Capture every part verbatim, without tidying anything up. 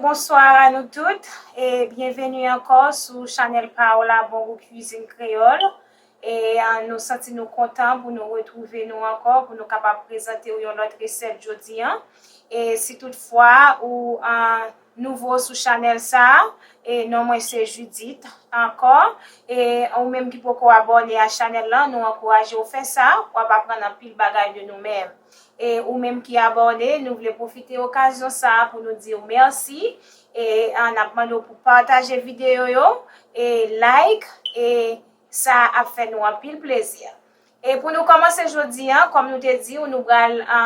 Bonswa a nou tout e byenveni ankò sou chanèl pa w la, Bon Gou Kwizin Kreyòl. E a, nou santi nou kontan pou nou retwouve nou ankò, pou nou kapab prezante w yon lòt resèt jodi a. E si toutfwa ou a, nouvo sou chanèl sa a, e non mwen se Judith ankò. E ou menm ki poko abòne a chanèl lan, nou ankouraje w fè sa, w ap aprann anpil bagay de nou menm. E ou menm ki abòne, nou vle pwofite okazyon sa a pou nou di w mèsi. E a, n ap mande w pou pataje videyo yo, e like, e sa ap fè nou anpil plezi. E pou nou kòmanse jodi a, kòm nou te di w, nou pral a,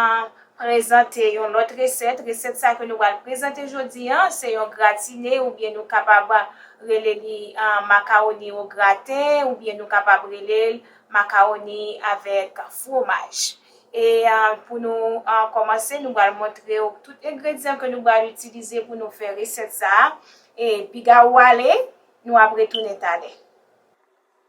prezante yon lòt resèt. Resèt sa ke nou pral prezante jodi a, se yon gratine oubyen nou kapab rele li a, makawoni o graten oubyen nou kapab rele l makawoni avèk fwomaj. E a, pou nou a, kòmanse, nou pral montre w tout engredyan ke nou pral itilize pou nou fè resèt sa a. E piga ou ale, nou ap retounen talè.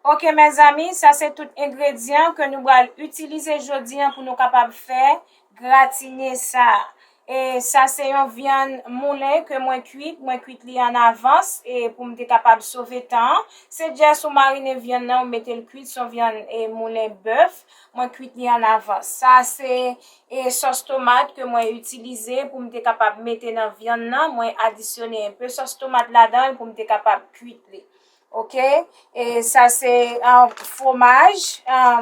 Oke, mezanmi, sa se tout engredyan ke nou pral itilize jodi a pou nou kapab fè gratine sa a. E sa se yon vyann moulen ke mwen kwit, mwen kwit li an avans, e pou m te kapab sove tan an. Se jès ou marinen vyann nan, ou mete l kwit, se yon vyann e moulen bèf, mwen kwit li an avans. Sa se e sòs tomat ke mwen itilize pou m te kapab mete nan vyann nan, mwen adisyone enpe sòs tomat ladan l pou m te kapab kwit li. Oke? E sa se a, fwomaj, a,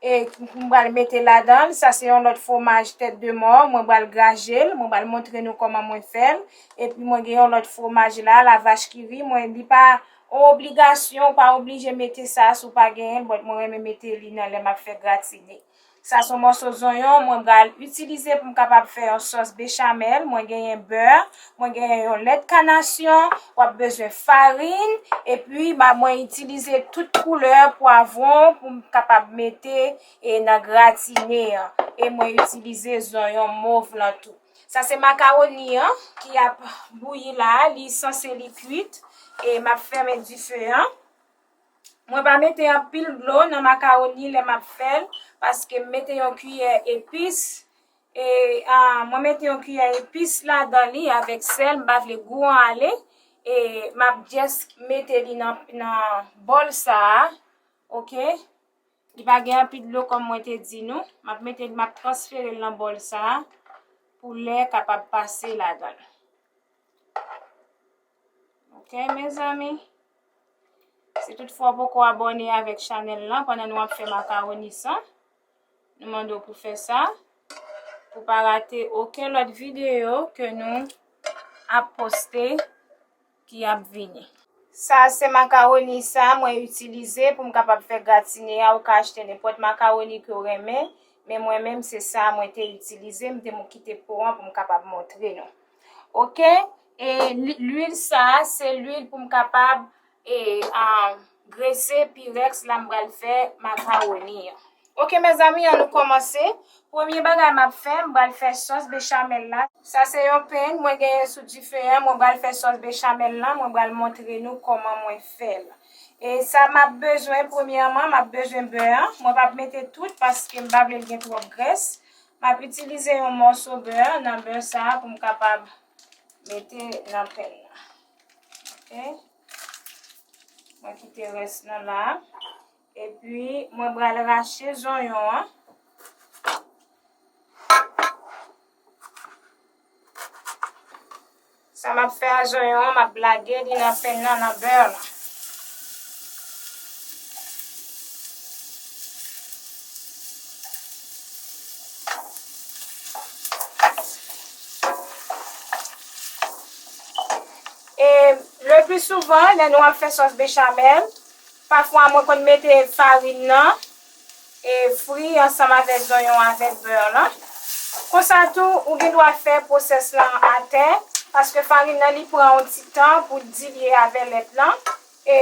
e m pral mete ladan l. Sa se yon lòt fwomaj tèt de mò. Mwen pral graje l. Mwen pral montre nou kòman mwen fè l. Epi mwen gen yon lòt fwomaj la, la vach ki ri. Mwen, li pa yon obligasyon, ou pa oblije mete sa si w pa genyen l, but mwen renmen mete li nan lè m ap fè gratine. Sa se yon mòso zonyon mwen pral itilize pou m kapab fè yon sòs bechamèl. Mwen genyen bè, mwen genyen yon lèt kanasyon, w ap bezwen farin, epi ba mwen itilize tout koulè pwavwon pou m kapab mete e nan gratine an. E mwen itilize zonyon mov lan tou. Sa se makawoni an ki ap bouyi la, li sanse li kwit, e m ap fèmen dife an. Mwen pa mete anpil dlo nan makawoni lè m ap fè l, paske m mete yon kiyè epis. E a, mwen mete yon kiyè epis ladan li avèk sèl, m pa vle gou an ale. E m ap just mete li nan, nan bòl sa a, oke? Li pa gen anpil dlo kòm mwen te di nou. M ap mete, m ap transfere l nan bòl sa a pou lè kapab pase ladan l. Oke, mezanmi. Si toutfwa w poko abòne avèk chanèl lan pandan nou ap fè makawoni sa, nou mande w pou fè sa, pou pa rate okenn lòt videyo ke nou ap poste ki ap vini. Sa se makawoni sa mwen itilize pou m kapab fè gratine a. Ou ka achte nenpòt makawoni ke w renmen, men mwen menm se sa mwen te itilize. M te kite po an pou m kapab montre nou. Oke? E li- lwil sa a, se lwil pou m kapab e, a, grese pirèks la m pral fè makawoni an. Oke, mezanmi, ann nou kòmanse. Premye bagay m ap fè, m pral fè sòs bechamèl la. Sa se yon pen mwen genyen sou dife an. Mwen pral fè sòs bechamèl lan. Mwen pral montre nou kòman mwen fè l. E sa m ap bezwen, premyèman, m ap bezwen bè an. Mwen p ap mete tout paske m pa vle l gen twòp grès. M ap itilize yon mòso bè nan bè sa a pou m kapab mete nan pen nan. Oke? Mwen kite rès nan la. Epi, mwen pral rache zonyon an. Sa m ap fè a zonyon an, m ap lage li nan pen nan, nan bè lan. E le pli souvan, lè nou ap fè sòs bechamèl, pafwa mwen konn mete farin nan e fri ansanm avèk zonyon avèk bè lan. Konsa tou, ou gen dwa fè pwosès lan atè, paske farin nan li pran yon ti tan pou dilye avè lèt lan. E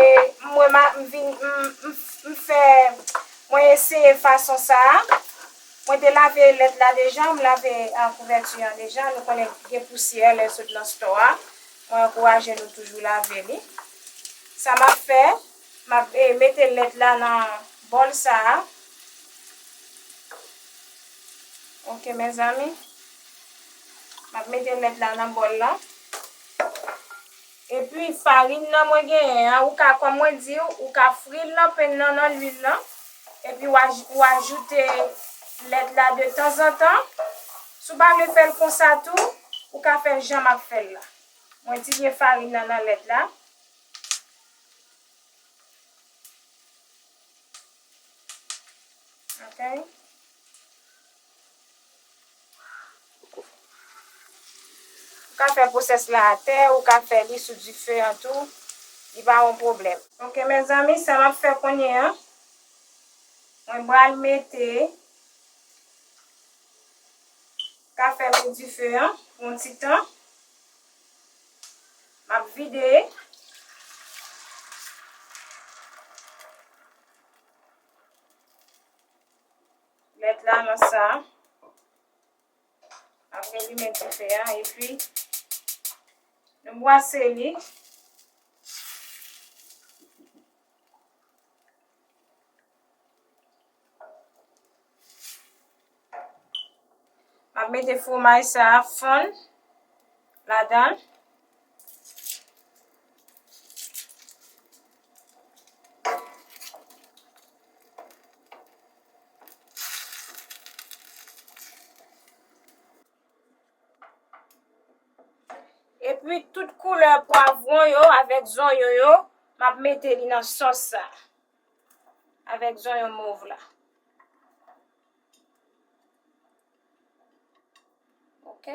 mwen, ma- m vin, m, m, m fè, mwen eseye fason sa a. Mwen te lave lèt la deja, m lave a kouvèti an deja. Nou konnen gen pousyè lè l sot nan stò a. Mwen ankouraje nou toujou lave li. Sa m ap fè, m ap e, mete lèt la nan bòl sa a. Oke, mezanmi. M ap mete lèt la nan bòl lan. Epi farin nan mwen genyen an, ou ka, kòm mwen di w, ou ka fri l nan pen nan, nan lwil lan. Epi w aj-, ou ajoute lèt la de tanzantan. Si w pa vle fè l konsa tou, ou ka fè l jan m ap fè l la. Mwen dilye farin nan nan lèt la. Ok. Ou ka fè pwosès la atè, ou ka fè li sou dife an tou. Li pa yon pwoblèm. Ok, mezanmi, sa m ap fè kounye a, mwen pral mete, ka fèmen dife an pou yon ti tan. M ap vide lèt la nan sa. M ap relimen dife a, epi nou bwase li. M ap mete fwomaj sa a fonn ladan l. Epi tout koulè pwavwon yo avèk zonyon yo, m ap mete li nan sòs sa. Avèk zonyon mov la. Ok.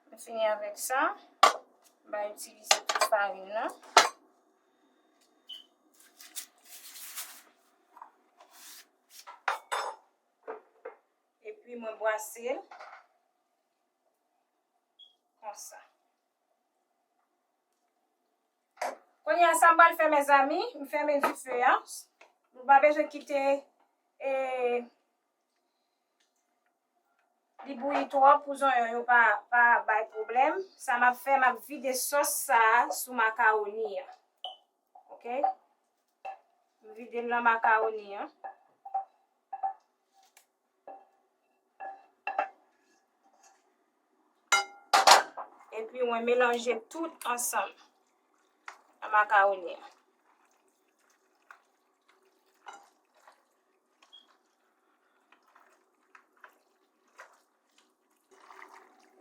Mwen fini avèk sa. M va itilize tout farin nan. Epi mwen bwase l konsa. Kounye a, sa m pral fè, mezanmi, m fèmen dife a. Nou pa bezwen kite, e, li bouyi twòp pou zonyon yo pa, pa bay pwoblèm. Sa m ap fè, m ap vide sòs sa a sou makawoni a. Ok? M vide l nan makawoni an. Epi mwen melanje tout ansanm nan makawoni an.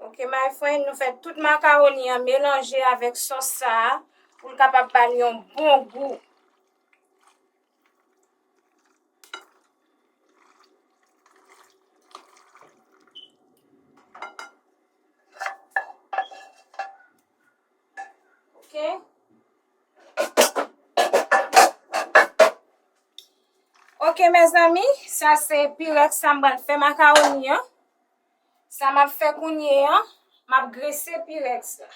Ok, my friend, nou fè tout makawoni an melanje avèk sòs sa a pou l kapab ba l yon bon gou. Ok. Ok, mezanmi, sa se pirèks sa m pral fè makawoni an. Sa m ap fè kounye a, m ap grese pirèks la.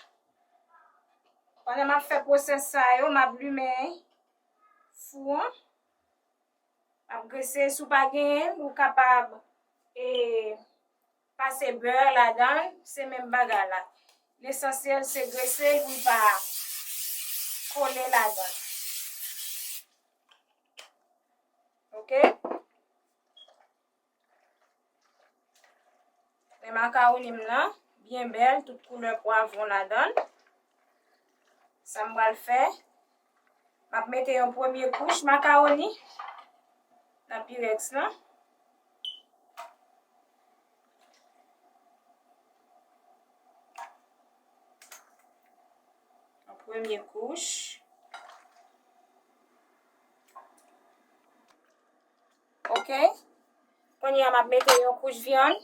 Pandan m ap fè pwosès sa yo, m ap limen fou an. M ap grese, si w pa genyen l, ou kapab, e, pase bè ladan l, se menm bagay la. Lesansyèl se grese l pou l pa kole ladan l. Ok? Men makawoni m nan, byen bèl, tout koulè pwavwon ladan l. Sa m pral fè, m ap mete yon premye kouch makawoni nan pirèks lan. Yon premye kouch. Ok. Kounye a, m ap mete yon kouch vyann.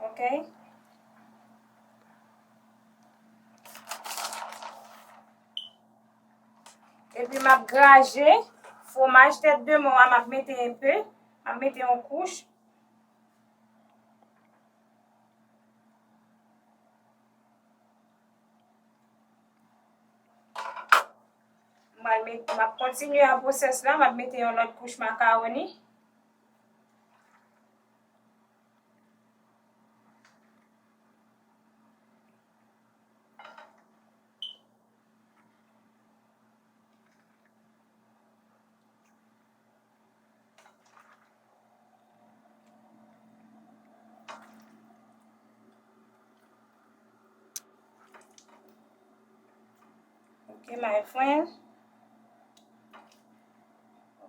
Ok. Epi m ap graje fwomaj tèt de mò a, m ap mete enpe, m ap mete yon kouch. M pral met, m ap kontinye a pwosès la, m ap mete yon lòt kouch makawoni. Okay, my friend.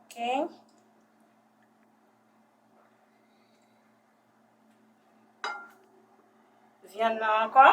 Okay. Vyann nan ankò.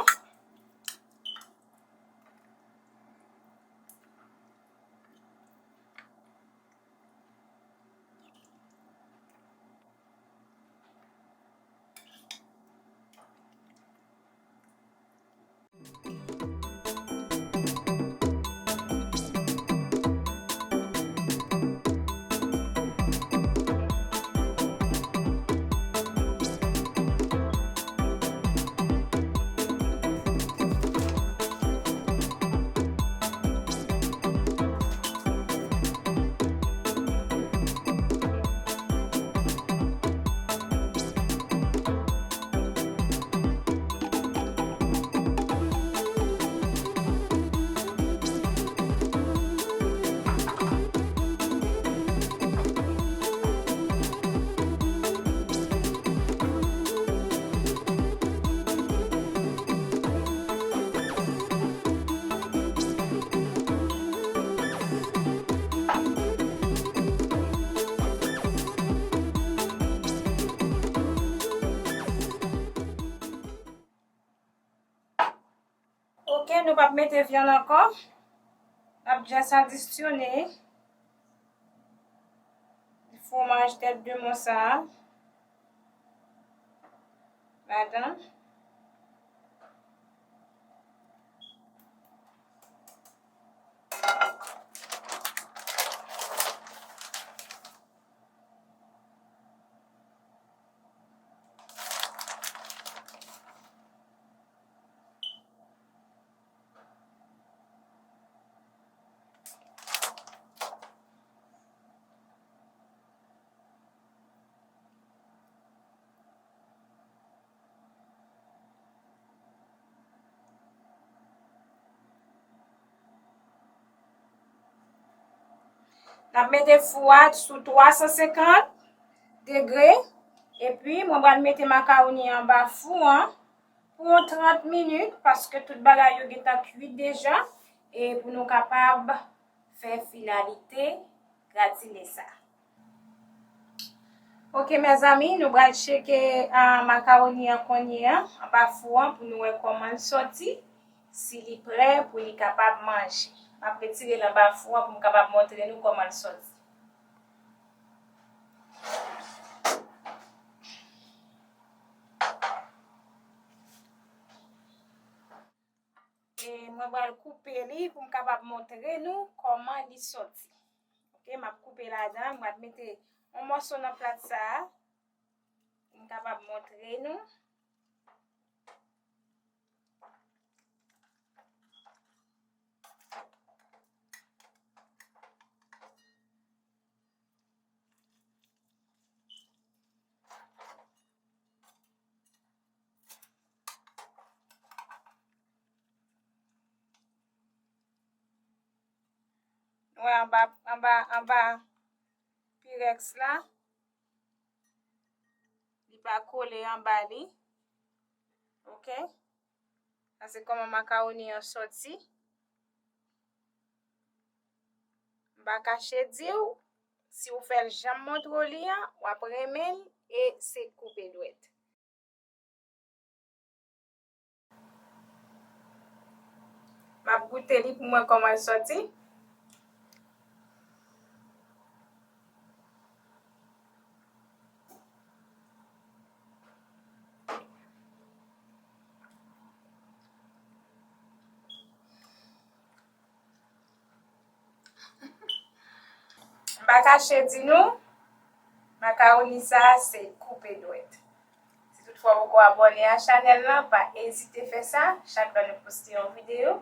Ok, nou p ap mete vyann ankò. N ap just adisyone fwomaj tèt de mòn sa a ladan. N ap mete fou a sou twa san senkant degre. Epi, mwen pral mete makawoni anba fou an pou yon trant minit, paske tout bagay yo gentan kwit deja. E pou nou kapab fè finalite gratine sa. Ok, mezanmi, nou pral tcheke, ah, makawoni an kounye a, anba fou an, pou nou wè kòman l sòti, si li prè pou li kapab manje. M ap retire l anba fou an pou m kapab montre nou kòman l sòti. E mwen pral koupe li pou m kapab montre nou kòman li sòti. Ok, m ap koupe ladan, m pral mete yon mòso nan plat sa a pou m kapab montre nou. Wè anba, anba, anba pirèks la. Li pa kole anba li. Ok. Sa se kòman makawoni an sòti. M pa kache di w, si w fè l jan m montre w li an, w ap renmen l e se koupe dwèt. M ap goute li pou m wè kòman l sòti. M pa kache di nou, makawoni sa a se koupe dwèt. Si toutfwa w poko abòne a chanèl lan, pa ezite fè sa. Chak lè nou poste yon videyo,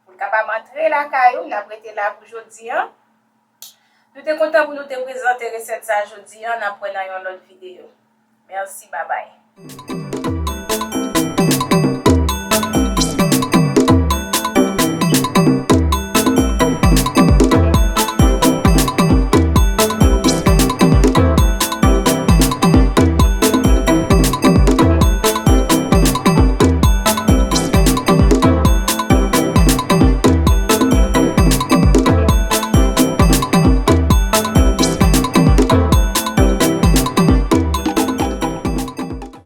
pou l kapab antre lakay ou, n ap rete la pou jodi an. Nou te kontan pou nou te prezante resèt sa jodi an, n ap wè nan yon lòt videyo. Mèsi, babay.